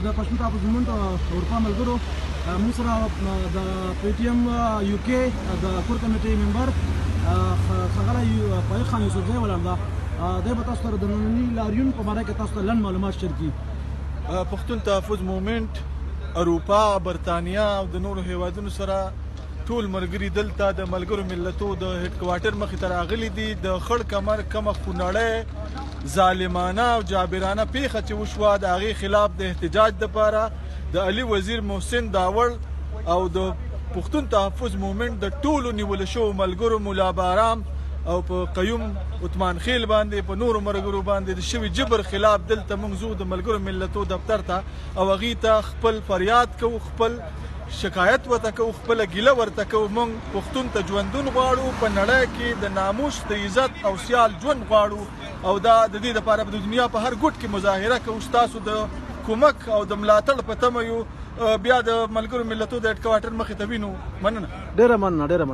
د پښتون تحفظ موومنټ اروپا ملګرو، موږ سره د پي ټي ایم یو کې د کور کمیټې ممبر ښاغلی فایق خان یوسفزی ولاړ ده. دی به تاسو سره د ننني لاریون په باره کې تاسو ته لنډ معلومات شریک کړي. پښتون تحفظ موومنټ اروپا، برتانیا او د نورو هیوادونو سره ټول ملګري دلته د ملګرو ملتو د هډکوارټر مخې ته راغلي دي. د خړ کمر کومه خونړۍ، ظالمانه او جابرانه پیښه چې وشوه، د هغې خلاف د احتجاج دپاره د علي وزیر، محسن داوړ او د پښتون تحفظ موومنټ د ټولو نیول شوو ملګرو، مولا بارام او په قیوم عثمان خیل باندې، په نورو ملګرو باندې د شوي جبر خلاف دلته موږ ځو د ملګرو ملتو دفتر ته او هغوی ته خپل فریاد کوو، خپل شکایت ورته کوو، خپله ګیله ورته کوو. موږ پښتون ته ژوندون غواړو، په نړۍ کې د ناموس، د عزت او سیال ژوند غواړو او دا د دې لپاره د دنیا په هر ګوټ کې مظاهره کوو. ستاسو د کومک او د ملاتړ په تمه یو. بیا د ملګرو ملتو د هډکوارټر مخې ته وینو. مننه. ډېره مننه، ډېره مننه.